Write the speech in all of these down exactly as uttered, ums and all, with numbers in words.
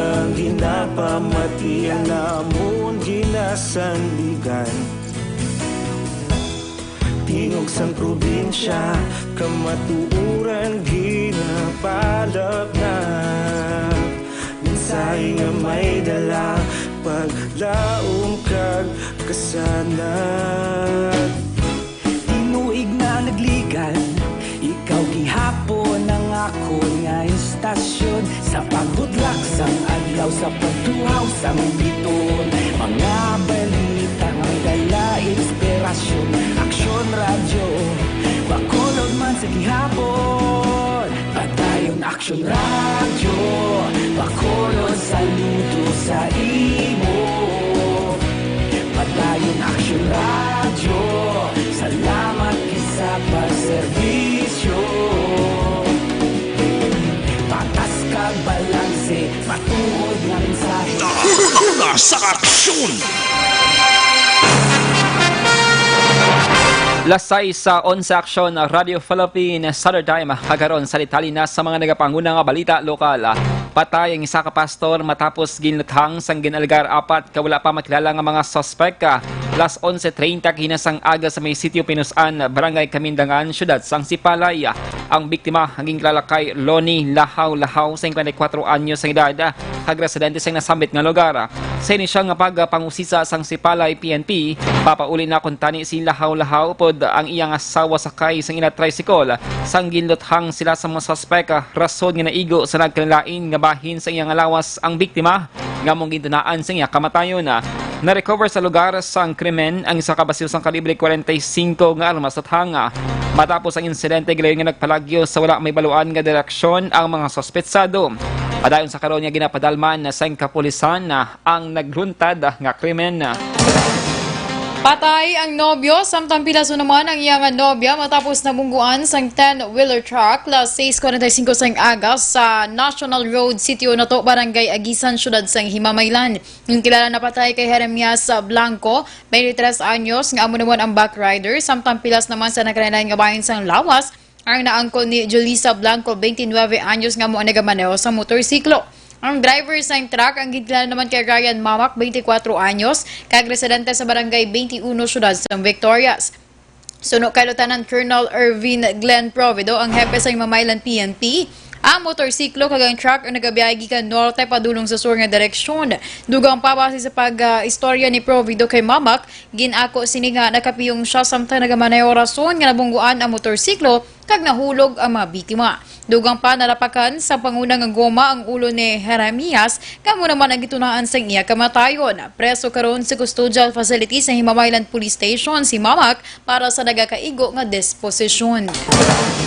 Ang ginapamatian namon ginasandigan, tingog sang probinsya, kamatuoran ginapalapnat. Mensahe nga may dala, paglaom kag kasanag. Tinuig na nagligan, ikaw gihapon ang akon nga istasyon. Sa pagbudlak sang adlaw, sa pagtuhaw sang biton, mga balita nga may dala inspirasyon. Aksyon Radyo, Bacolod man sa gihapon. Padayon Aksyon Radyo, Bacolod, saludo sa imo. Padayon Aksyon Radyo, salamat gid sa pagserbisyo. Patas kag balanse, matuod nga mensahe. Una sa aksyon! Las sais sa Onse Aksyon, Radio Philippine Standard Time. Kag karon sa detalye na sa mga nagapanguna nga balita lokal. Patay ang isa ka pastor matapos ginluthang sang ginalegar apat ka wala pa makilala nga mga suspek. Las onse treinta kahina sang aga sa may Sitio Pinus-an, Barangay Kamindangan, Siyudad sang Sipalay. Ang biktima ang ginkilala kay Lonnie Lahaw Lahaw, singkwenta y kuwatro anyos ang edad, kag residente sa nasambit nga lugar. Sa inisyal nga pagpangusisa sang Sipalay P N P, papauli na kuntani si Lahaw Lahaw upod ang iyang asawa sakay sang ila tricycle sang ginluthang sila sa mga suspek, rason nga naigo sa nagkalain-lain nga bahin sa iyang lawas ang biktima nga among gintunaan sa iya kamatayon. Na-recover sa lugar sang krimen ang isa ka basilyo sang kalibre kwarenta y singko nga armas at hanga. Matapos ang insidente, gilayon nga nagpalagyo sa wala may baluan nga direksyon ang mga suspetsado. Padayon sa karon nga ginapadalman sang kapulisan ang nagluntad nga krimen. Patay ang nobyo, samtang pilaso naman ang iya nga nobya matapos nabungguan sang ten-wheeler truck las sais cuarenta y cinco sang aga sa National Road, Sitio Nato, Barangay Aguisan, Siyudad sang Himamaylan. Ang kilala na patay kay Jeremias Blanco, twenty-tres anyos, nga amo naman ang back rider, samtang pilas naman sa nagkalain-lain nga bahin sang lawas ang naangkon ni Julissa Blanco, twenty-nueve anyos, nga amo ang nagamaneho sa motorsiklo. Ang driver sang truck ang ginkilala naman kay Ryan Mamak, twenty-kuwatro anyos, kag residente sa Barangay twenty-uno, Siyudad sang Victorias. Suno kay Lieutenant Colonel Ervin Glenn Provido, ang hepe sang Himamaylan P N P, ang motorsiklo kag ang truck ang nagabiyahe gikan norte padulong sa sur nga direksyon. Dugang pa, base sa pag-istorya ni Provido kay Mamak, gin-ako sini nga nakapiyong siya samtang nagamaneho, rason nga nabungguan ang motorsiklo kag nahulog ang mga biktima. Dugang pa, nalapakan sa panguna nga goma ang ulo ni Jeremias, nga amo naman ang gitunaan sang iya kamatayon. Preso karon sa custodial facility sa Himamaylan Police Station si Mamak para sa nagakaigo nga disposisyon.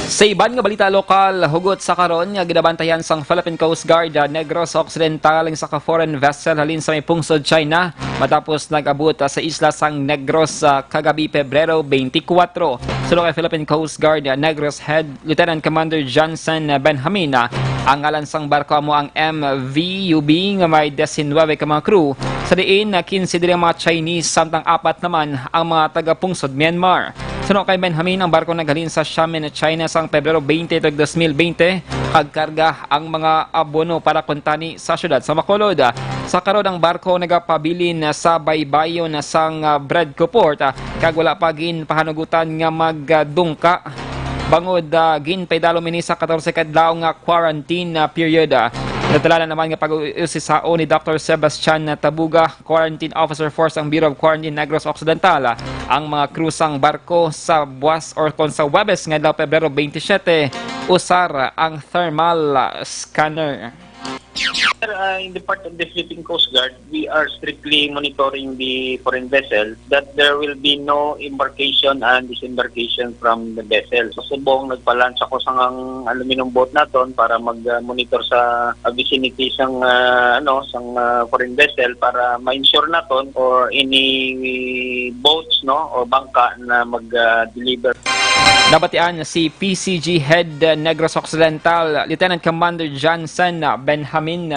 Sa iban nga balita lokal, hugot sa karon nga ginabantayan sang Philippine Coast Guard, ah, Negros Occidental ang isa ka foreign vessel halin sa may pungsod China, matapos nag-abot, ah, sa isla sang Negros, ah, kagabi, Pebrero twenty-four. Suno kay Philippine Coast Guard, ah, Negros Head Lieutenant Commander Johnson, ah, Benjamin, ah, ang ngalan sang barko amo ang M V U B nga may diecinuebe ka mga crew, sa diin, ah, quince diri ang mga Chinese, samtang apat naman ang mga taga-pungsod Myanmar. Suno kay Benjamin, ang barko naghalin sa Xiamen, China, sang Pebrero twenty tuig dos mil bente, kag karga ang mga abono para kuntani sa siyudad sa Bacolod. Sa karon, ang barko nagapabilin sa baybayon sang, ah, Bredco Port, ah, kag wala pa ginpahanugutan nga magdungka, bangod, ah, ginpaidalom ini sa katorse ka adlaw nga quarantine, ah, period. Ah, nadala na naman nga pag-usisaon ni Doctor Sebastian Tabuga, Quarantine Officer for sang Bureau of Quarantine Negros Occidental, ang mga crew sang barko sa buwas or kon sa Huwebes nga adlaw, Pebrero twenty-seven, usar ang thermal scanner. Sir, uh, in the part of the Philippine Coast Guard, we are strictly monitoring the foreign vessel that there will be no embarkation and disembarkation from the vessel. Sa subong, nagpa-launch ako sa ngang aluminum boat naton para mag-monitor sa, uh, vicinity sang, uh, ano, sang, uh, foreign vessel para ma-ensure naton or any boats, no, o bangka na mag, uh, deliver. Nabatian si P C G Head Negros Occidental, Lieutenant Commander Johnson Benjamin.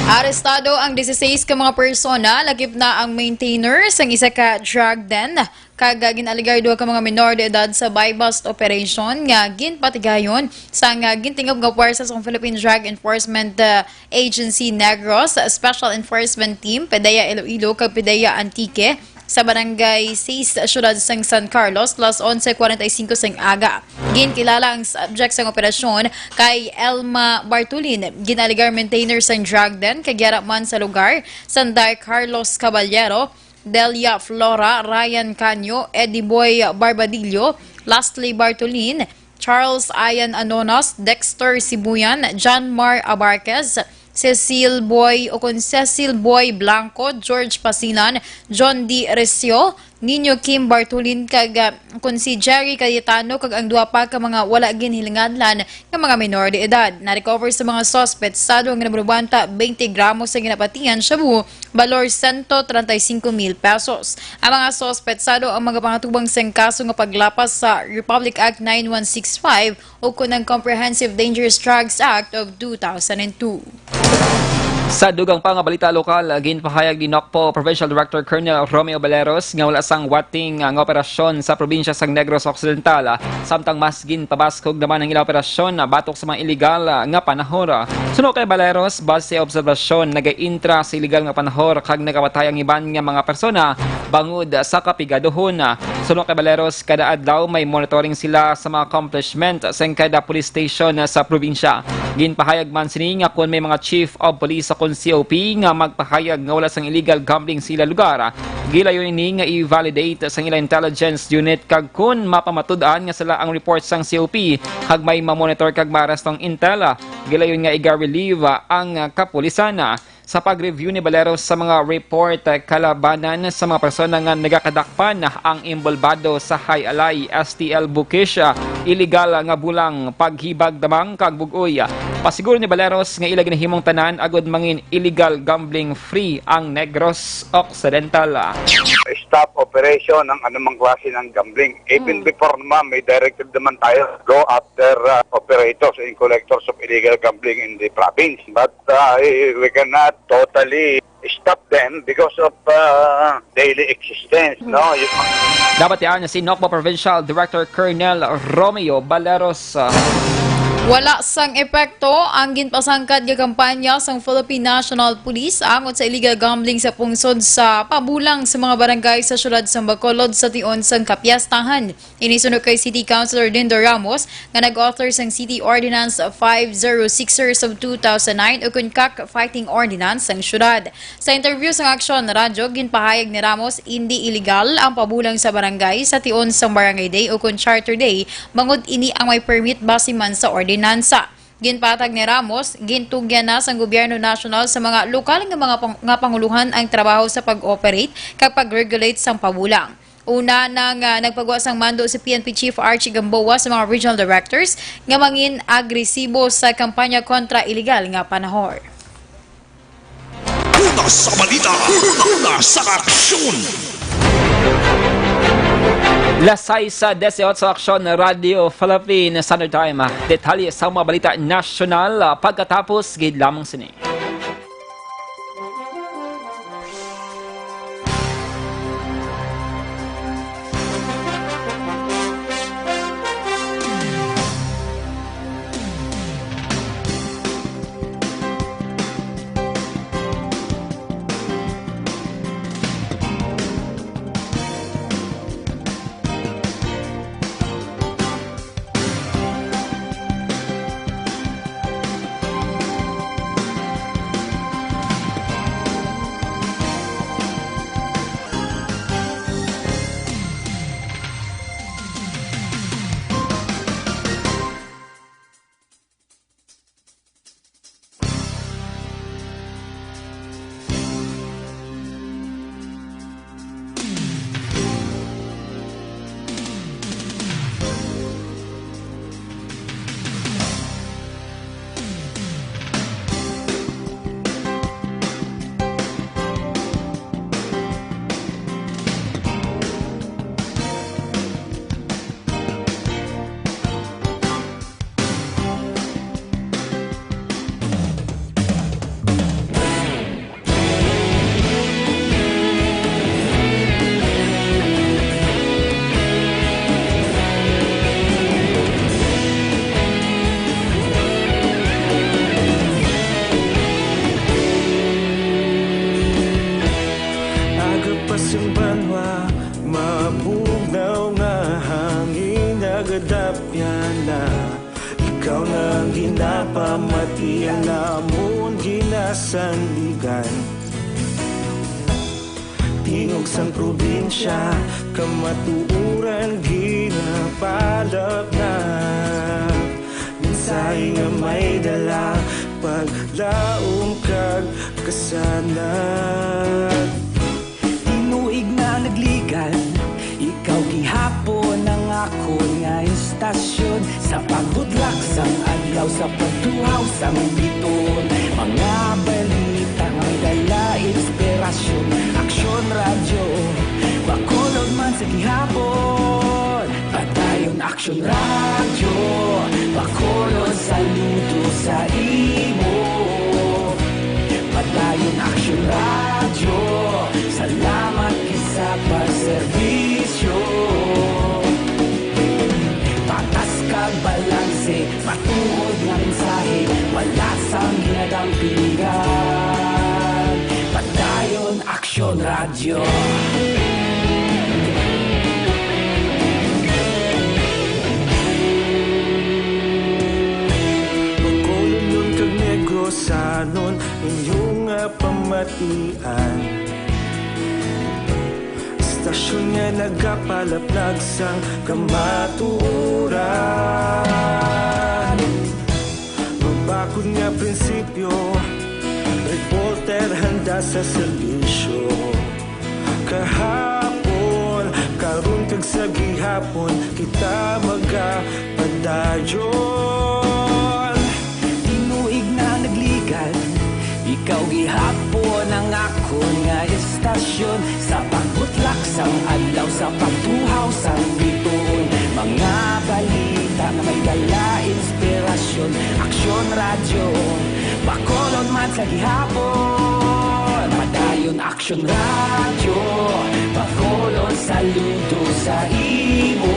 Arestado ang dieciséis ka mga persona, lakip na ang maintainer sang isa ka drug den, kag, ah, gin-alegar duha ka mga menor de edad sa buy-bust operation nga ginpatigayon sang, ah, gintingob nga puwersa sang Philippine Drug Enforcement, ah, Agency Negros Special Enforcement Team, PDEA Iloilo kag PDEA Antique, sa Barangay Seis, siyudad sang San Carlos, alas onse cuarenta y cinco sang aga. Ginkilala ang subject sang operasyon kay Elma Bartolin, gin-alegar maintainer sang drug den, kag yara man sa lugar, sanday Carlos Caballero, Delia Flora, Ryan Canyo, Eddie Boy Barbadillo, Lastly Bartolin, Charles Ian Anonas, Dexter Sibuyan, John Mar Abarquez, Cecil Boy, o kon Cecil Boy Blanco, George Pasilan, John D. Recio, Nino Kim Bartolin, kag, ah, kon si Jerry Cayetano, kag ang duha pa ka mga wala ginhilangadlan nga mga menor de edad. Na-recover sa mga suspect sado ang nabalubanta twenty gramos sa ginapatihan shabu, balor sento treinta y cinco mil pesos. Ang mga suspect sado ang magapangatubang sang kaso nga paglapas sa Republic Act nine one six five o kon ang Comprehensive Dangerous Drugs Act of two thousand and two. Sa dugang pa nga balita lokal, ginpahayag ni NOCPO Provincial Director Colonel Romeo Baleros nga wala sang wating, ah, nga operasyon sa probinsya sang Negros Occidental, ah, samtang mas ginpabaskog naman ang ila operasyon, ah, batok sa mga iligal, ah, nga panahor. Suno kay Baleros, base sa obserbasyon, nagaintra sa iligal nga panahor kag nagapatay ang iban nga mga persona bangod sa kapigaduhon. Suno kay Baleros, kada adlaw may monitoring sila sa mga accomplishment sa kada police station sa probinsya. Ginpahayag man sini nga kon may mga chief of police sa kon C O P nga magpahayag nga wala sang illegal gambling sa ila lugar, gilayon ini nga i-validate sang ila intelligence unit, kag kon mapamatud-an nga sala ang report sang C O P kag may mamonitor kag maaresto ang intel, gilayon nga iga-relieve ang kapulisan. Sa pag-review ni Baleros sa mga report, kalabanan sa mga persona nga nagakadakpan ang inbolbado sa High Alay S T L Bukish, illegal nga bulang, paghibag damang kag bug-oy. Pasiguro ni Baleros nga ila ginahimong tanan agud mangin illegal gambling free ang Negros Occidental. Stop operation ang anumang klase ng gambling. Even Hmm. before naman, may directive naman tayo, go after, uh, operators and collectors of illegal gambling in the province. But, uh, we cannot totally stop them because of, uh, daily existence, Hmm. no? Yung mga Dapat yan si NOCPO Provincial Director Colonel Romeo Baleros. Wala sang epekto ang ginpasangkad nga kampanya sang Philippine National Police angot sa illegal gambling sa pungsod sa pabulang sa mga barangay sa siyudad sang Bacolod sa tion sang kapiestahan. Ini suno kay City Councilor Dindo Ramos nga nag-author sang City Ordinance five zero six of two thousand nine ukon Cockfighting Ordinance sang siyudad. Sa interview sang Aksyon Radyo, ginpahayag ni Ramos indi iligal ang pabulang sa barangay sa tion sang Barangay Day ukon Charter Day, bangod ini ang may permit base man sa ordinansa. Ginpatag ni Ramos, gintugyan na sang gobyerno nasyonal sa mga lokal nga mga pang-, nga panguluhan ang trabaho sa pag-operate kag pag-regulate sang pabulang. Una na nga nagpagwa sang mando si P N P Chief Archie Gamboa sa mga regional directors nga mangin agresibo sa kampanya kontra iligal nga panahor. Una sa balita, una, una sa aksyon. Las sais sa dieciocho, Aksyon Radio Philippines Standard Time. Detalye sa mga balita nasyonal, ah, pagkatapos gid lamang sini. namon ginasandigan. Tingog sang probinsya, kamatuoran ginapalapnag. Mensahe nga may dala, paglaom kag kasanag. Tinuig na nagligan, ikaw gihapon ang akon nga istasyon. Sa pagbutlak sang adlaw, sa pagtuhaw sang bituon, mga balita nga may dala inspirasyon. Aksyon Radyo, Bacolod man sa gihapon. Padayon Aksyon Radyo, Bacolod saludo sa imo. Padayon Aksyon Radyo, salamat gid sa pagserbisyo. Patas kag balanse, matuod nga mensahe, wala sang ginadampingan. Padayon Aksyon Radyo. Bacolodnon kag Negrosanon, inyo nga pamatian. Istasyon nga nagapalaplag sang kamatuoran. Mabakod nga prinsipyo, reporter handa sa serbisyo. Kahapon, karon kag sa gihapon, kita magapadayon. Tinuig na nagligan, ikaw gihapon ang akon nga istasyon. Sa pagbutlak sang adlaw, sa pagtuhaw sang bituon, mga balita nga may dala inspirasyon. Aksyon Radyo, Bacolod man sa gihapon. Padayon Aksyon Radyo, Bacolod saludo sa imo.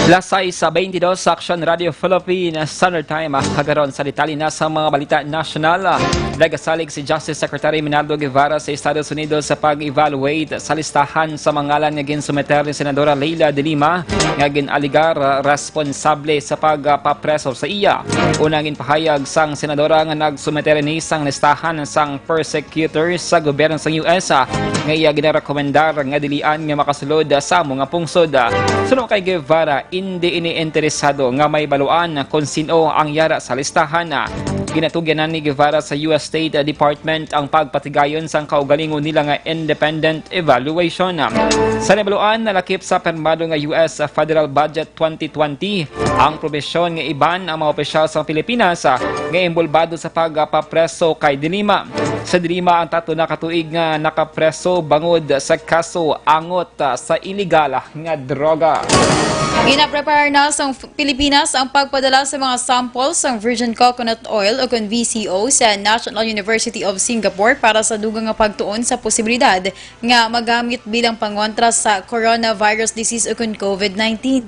Las sais sa twenty-dos sa Aksyon Radyo Philippine Standard Time. Ah, kagaron sa detalye na sa mga balita nasyonal. Ah, nagasalig si Justice Secretary Menardo Guevara sa Estados Unidos sa pag-evaluate sa listahan sa mga ngalan nga ginsumiter ni Senadora Leila de Lima nga gin-alegar, ah, responsable sa pagpapreso sa iya. Unang ginpahayag sang senadora nga nagsumiter ini sang listahan sang prosecutor sa gobyerno sang U S, ah, nga iya ginarekomendar nga dilian nga makasulod sa amo nga pungsod. Suno kay Guevara, indi ini interesado nga mahibaluan kon sin-o ang yara sa listahan. Ginatugyanan ni Guevara sa U S State Department ang pagpatigayon sang kaugalingon nila nga independent evaluation. Sa nahibaluan, nalakip sa pirmado nga U S federal budget twenty twenty ang probisyon nga iban ang mga opisyal sa Pilipinas, ah, nga inbolbado sa pagpapreso kay de Lima. Si de Lima ang tatlo na ka tuig nga nakapreso bangod sa kaso angot, ah, sa iligal nga droga. Ginaprepare na sang F-, Pilipinas ang pagpadala sa mga sample sang virgin coconut oil o kon V C O sa National University of Singapore para sa dugang nga pagtuon sa posibilidad nga magamit bilang pangontra sa coronavirus disease o kon COVID nineteen.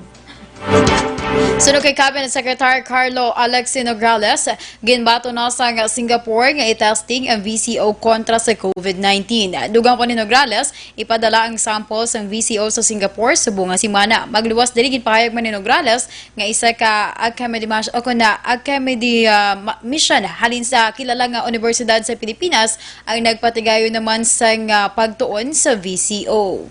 Suno kay Cabinet Secretary Carlo Alexi Nograles, ginbaton na sang Singapore nga i-testing ang V C O kontra sa COVID nineteen. Dugang pa ni Nograles, ipadala ang sample sang V C O sa Singapore subong nga semana. Magluwas diri, ginpahayag man ni Nograles nga isa ka academic o kon na academic, ah, ma-, mission halin sa kilala nga universidad sa Pilipinas ang nagpatigayon naman sang, ah, pagtuon sa V C O.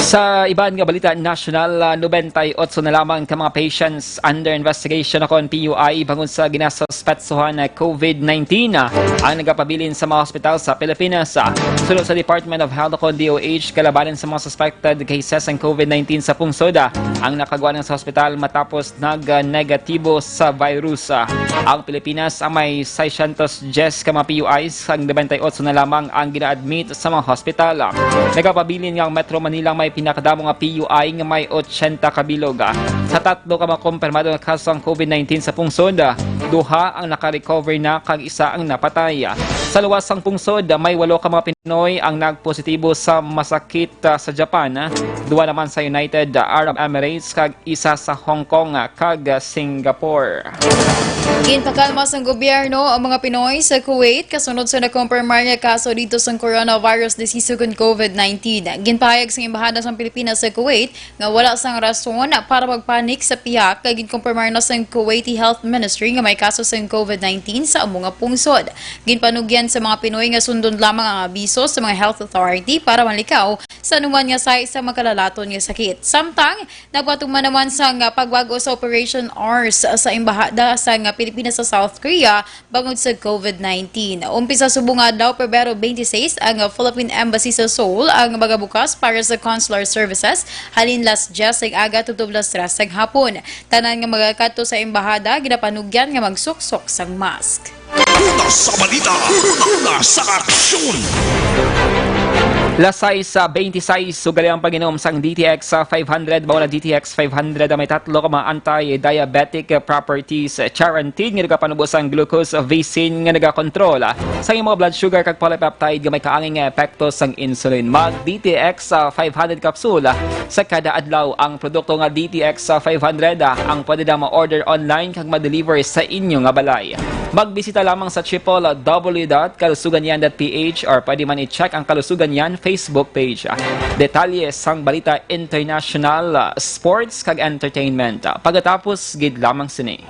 Sa iban nga balita nasyonal, ah, nobenta y otso na lamang ka mga patients under investigation o kon P U I bangod sa ginasuspetsuhan na COVID nineteen, ah, ang nagapabilin sa mga hospital sa Pilipinas. Ah, suno sa Department of Health o kon D O H, kalabanan sa mga suspected cases ang COVID nineteen sa pungsod, ah, ang nakagwa na sa hospital matapos nag-negatibo sa virus. Ah, ang Pilipinas ang may seiscientos diyes ka mga P U Is, ang nobenta y otso na lamang ang gina-admit sa mga hospital. Nagapabilin nga ang Metro Manila ang may pinakadamo nga P U I nga may ochenta ka bilog. Sa tatlo ka mga kumpirmado nga kaso sang COVID nineteen sa pungsod, duha ang naka-recover na kag isa ang napatay. Sa luwas sang pungsod, may walo ka mga Pinoy ang nagpositibo sa masakit, ah, sa Japan, duha naman sa United Arab Emirates, kag isa sa Hong Kong, ah, kag Singapore. Ginpakalma sang gobyerno ang mga Pinoy sa Kuwait kasunod sa nakumpirmar nga kaso dito sang coronavirus disease ukon COVID nineteen. Ginpahayag sang Embahada sang Pilipinas sa Kuwait nga wala sang rason para magpanik sa pihak kay ginkumpirmar na sang Kuwaiti Health Ministry nga may kaso sang COVID nineteen sa amo nga pungsod. Ginpanugyan sa mga Pinoy nga sundon lamang ang abiso sa mga health authority para malikaw sa anuman nga sahi sa makalalaton nga sakit. Samtang nagpatuman naman sang pagwag-o sa operation hours sa embahada sang Pilipinas sa South Korea bangod sa COVID nineteen. Umpisa subong nga adlaw, Pebrero twenty-six, ang Philippine Embassy sa Seoul ang magabukas para sa consular services halin las diyes sang aga tubtob las tres sang hapon. Tanan nga magakadto sa embahada ginapanugyan nga magsuksok sang mask. Una sa balita, una sa aksyon. Las sais, ah, twenty-sais, sugali ang pag-inom sang D T X, ah, five hundred, mao na D T X five hundred, ah, may tatlo ka mga anti-diabetic, ah, properties, ah, guaranteed nga nagapanubo sang glucose, ah, V C N nga nagakontrol, ah, sa inyong mga blood sugar kag polypeptide nga may kaangay nga epekto sang insulin. Mag D T X, ah, five hundred capsule, ah, sa kada adlaw. Ang produkto nga D T X, ah, five hundred, ah, ang pwede na ma-order online kag ma-deliver sa inyo nga balay. Magbisita lamang sa triple W dot kalusugan yan dot P H or pwede man i-check ang Kalusugan Yan Facebook page. Detalye sang balita international, sports, kag entertainment pagkatapos gid lamang sini.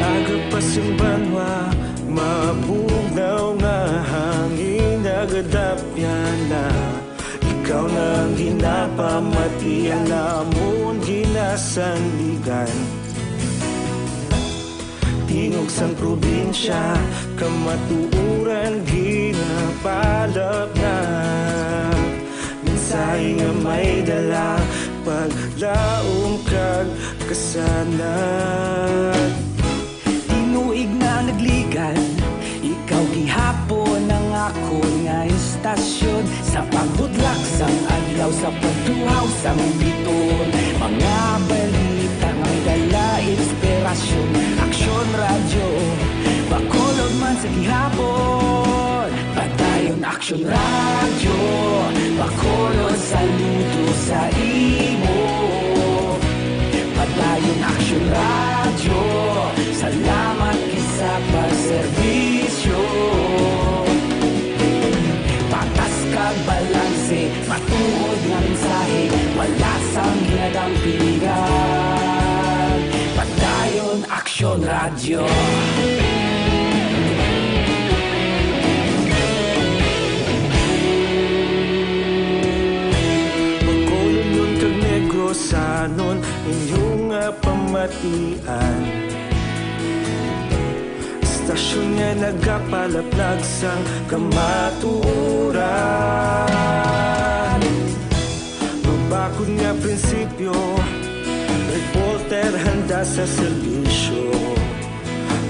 Aga pa sing banwa, mabugnaw nga hangin nagadapyan na. Ikaw na ang ginapamati, ang amon ginasandigan. Tingog sang probinsya, kamatuoran ginapalapnap. Mensahe nga may dala, paglaom kag kasanag. Tinuig na nagligan, ikaw gihapon ang akon nga istasyon. Sa pagbutlak sang adlaw, sa pagtuhaw sang biton, mga balita nga may dala inspirasyon. Aksyon Radyo, Bacolod man sa gihapon. Padayon Aksyon Radyo, Bacolod, saludo sa imo. Padayon Aksyon Radyo, salamat gid sa pagserbisyo. Patas kag balanse, matuod nga mensahe, wala sang ginadampigan. Padayon Aksyon Radyo. Bacolodnon kag Negrosanon, inyo nga pamatian. Istasyon nga nagapalaplag sang kamatuoran. Mabakod nga prinsipyo, reporter handa sa serbisyo.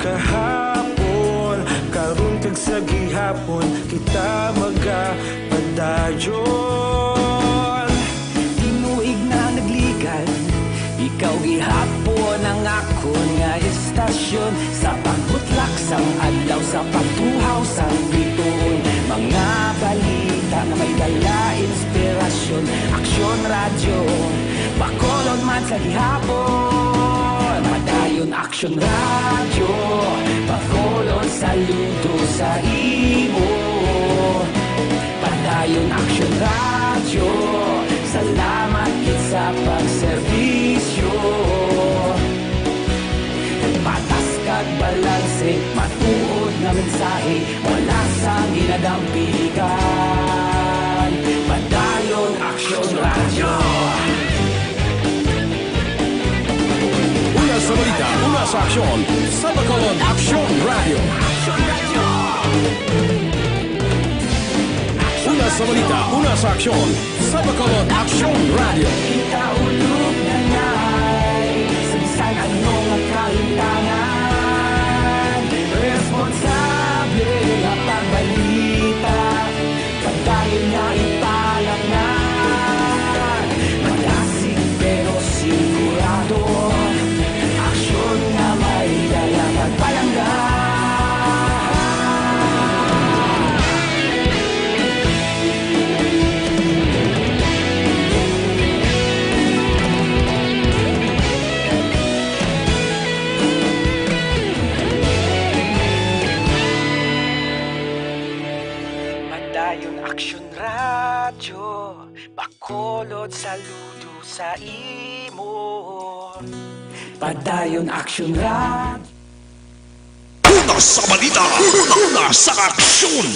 Kahapon, karon kag sa gihapon, kita magapadayon. Tinuig na nagligan, ikaw gihapon ang akon nga istasyon. Sa pagbutlak sang adlaw, sa pag Sa gihapon, Padayon Aksyon Radyo, Bacolod saludo sa imo. Padayon Aksyon Radyo, salamat gid sa pagserbisyo. Patas kag balanse, matuod nga mensahe, wala sang ginadampiligan. Padayon Aksyon Radyo. Una sa balita, una sa aksyon, sa Bacolod Aksyon Radyo. Una sa balita, una sa aksyon, sa Bacolod Aksyon Radyo. Kita ulog na ngay, sa bisan ano nga kalintangan, responsable nga pagbalita, padayon nga ipalapnan. Malasig pero sigurado, aksyon nga may dala kag palangga. Padayon Aksyon Radyo, Bacolod saludo sa imo. Padayon Aksyon Radyo. Una sa balita, una sa aksyon.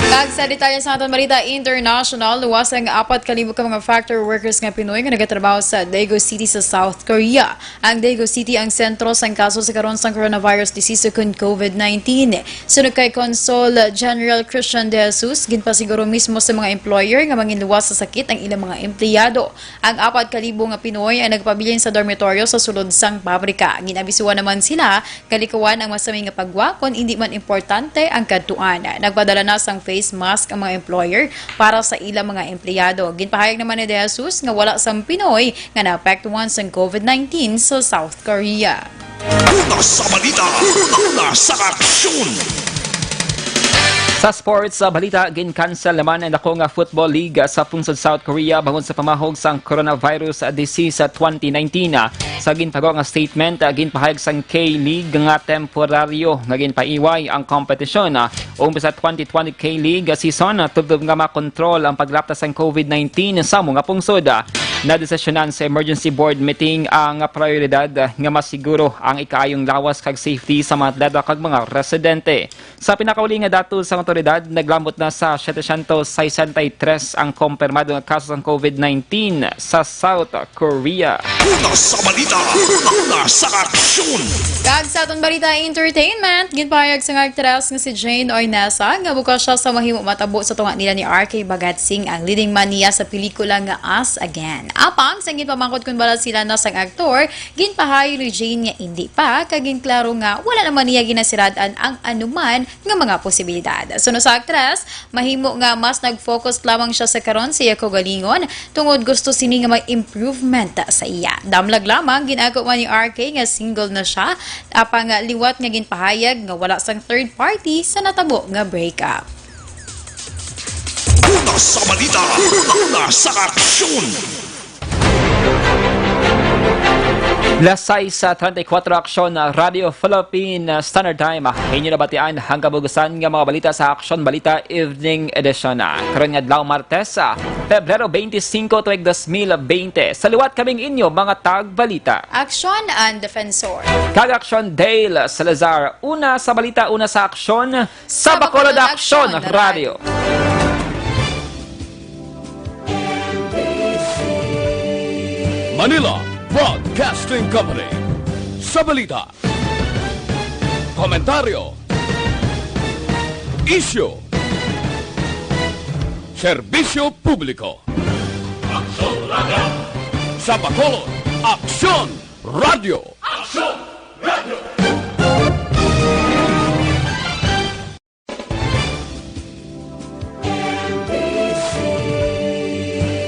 Kag sa detalye sa aton balita international, luwas ang apat ka libo ka mga factory workers nga Pinoy nga nagatrabaho sa Daegu City sa South Korea. Ang Daegu City ang sentro sang kaso sa karon sang coronavirus disease ukon COVID nineteen. Suno kay Consul General Christian De Jesus, ginpasiguro mismo sa mga employer nga manginluwas sa sakit ang ilang mga empleyado. Ang apat ka libo nga Pinoy ang nagpabilin sa dormitoryo sa sulod sang pabrika. Ginabisuhan naman sila nga likawan ang masami nga pagwa kon indi man importante ang kadtuan. Nagpadala na sang face mask ang mga employer para sa ilang mga empleyado. Ginpahayag naman ni De Jesus nga wala sang Pinoy nga naapektuhan sang COVID nineteen sa South Korea. Una sa balita, una sa aksyon. Sa sports, sa balita, gin-cancel naman ang dako nga football league sa pungsod South Korea bangod sa pamahog sang coronavirus disease sa twenty nineteen. Sa ginpagawa nga statement, ginpahayag sang K-League nga temporaryo nga ginpaiway ang kompetisyon. Umpisa twenty twenty K-League season, tubtob nga makontrol ang paglapta sang COVID nineteen sa amo nga pungsod. Nadesisyonan sa emergency board meeting ang prioridad nga masiguro ang ikaayong lawas kag safety sa mga atleta kag mga residente. Sa pinakauli nga datos sang awtoridad, naglambot na sa setecientos sesenta y tres ang kompirmado nga kaso sang COVID nineteen sa South Korea. Una sa balita, una sa aksyon. Kag sa aton balita entertainment, ginpahayag sang aktres nga si Jane Oinesa nga bukas siya sa mahimo matabo sa tunga nila ni R K Bhagat Singh, ang leading man niya sa pelikula nga Us Again. Apang sa ginpamangkot kon bala sila na sang aktor, ginpahayag ni Jane nga indi pa, kag ginklaro nga wala naman niya ginasirad-an ang anuman nga mga posibilidad. Suno sa aktres, mahimo nga mas nag-focus lamang siya sa karon sa iya kaugalingon, tungod gusto sini nga may improvement sa iya. Damlag lamang, gin-ako man ni R K nga single na siya, apang liwat nga ginpahayag nga wala sang third party sa natabo nga breakup. Una sa balita, una sa aksyon. Las sais treinta y cuatro, Aksyon, uh, Radio Philippine, uh, Standard Time. Uh, inyo nabatian ang kabugusan nga mga balita sa Aksyon Balita Evening Edition. Uh, karon nga adlaw, Martes, uh, Pebrero twenty-five, tuig dos mil bente. Sa liwat, kaming inyo mga tagbalita. Aksyon and Defensor. Kag Aksyon Dale Salazar. Una sa balita, una sa aksyon, sa Bacolod Aksyon Radio. Manila Broadcasting Company. Sa balita, komentaryo, isyu, serbisyo publiko. Aksyon Radio. Sa Bacolod, Aksyon Radio. Aksyon Radio.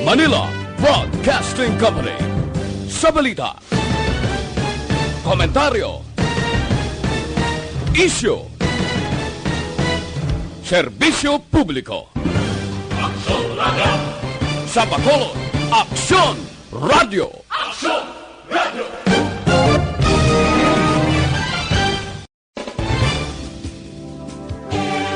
Manila Broadcasting Company. Sa balita, komentaryo, isyu, serbisyo publiko. Aksyon Radio. Sa Bacolod, Aksyon Radio. Radyo.